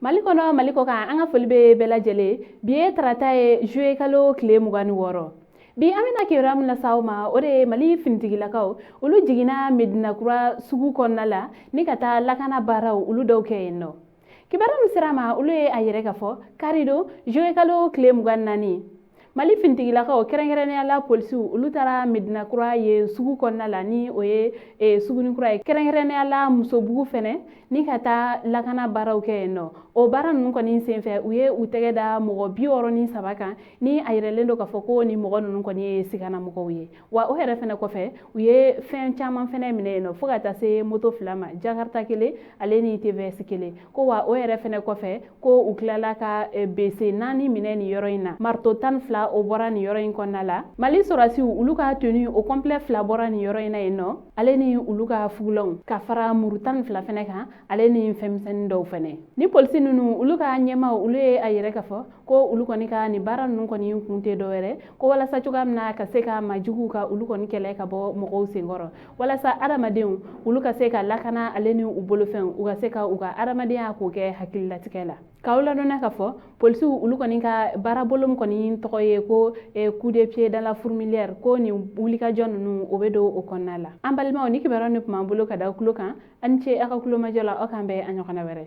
Mali kɔnɔ, Mali kɔ kan, an ka foli bɛ bɛɛ lajɛlen. Bi ye tarata ye, juillet kalo tile 26. Bi an bɛna kibaruya min lase aw ma, o de ye Mali finitigilakaw, olu jiginna Medinakura sugu kɔnɔna la ni ka taa lakana baaraw olu dɔw kɛ yen nɔ. Kibaruya min sera ma, olu ye a yɛrɛ ka fɔ karidon, juillet kalo tile 24, Mali finitigilakaw, kɛrɛnkɛrɛnnenya la polisiw, olu taara Medinakura ye sugu kɔnɔna la, ni o ye Sugunikura ye, kɛrɛnkɛrɛnnenya la Musobugu fɛnɛ, ni ka taa lakana baaraw kɛ yen nɔ. O baara ninnu kɔni senfɛ, u ye u tɛgɛ da mɔgɔ 63 kan, ni a yɛrɛlen don k'a fɔ ko ni mɔgɔ ninnu kɔni ye siganamɔgɔw ye. Wa o yɛrɛ fɛnɛ kɔfɛ, u ye fɛn caman fɛnɛ minɛ yen nɔ, fo ka taa se moto fila ma, Jakarta kelen ale ni TVS kelen ko. Wa o yɛrɛ fɛnɛ kɔfɛ, ko u tilala ka bese naani minɛ nin yɔrɔ in na, marteau 12, o bɔra nin yɔrɔ in kɔnɔna la. Mali sɔrɔdasiw, olu ka tenue o complet fila bɔra nin yɔrɔ in na yen nɔ, ale ni olu ka fugulanw, ka fara muru 12 fɛnɛ kan, ale ni fɛnmisɛnnin dɔw fɛnɛ. Ni polisi ninnu, olu ka ɲɛmaw, olu ye a yɛrɛ ka fɔ ko olu kɔni ka nin baara ninnu kɔni kun tɛ dɔwɛrɛ ko walasa cogoya min na ka se ka majuguw ka olu kɔni kɛlɛ ka bɔ mɔgɔw senkɔrɔ, walasa adamadenw olu ka se ka lakana, ale ni u bolofɛnw, u ka se ka u ka adamadenya k'o kɛ hakililatigɛ la. K'aw ladɔnniya ka fɔ polisiw, olu kɔni ka baarabolo min kɔni tɔgɔ ye ko coup de pied dans la fourmilière, ko nin wulikajɔ ninnu, o bɛ don o kɔnɔna la. An balimaw, ni kibaruya ni tun b'an bolo ka da tulo kan. Aw ni ce aw ka kulomajɔ la. Aw k'an bɛn a ɲɔgɔnna wɛrɛ.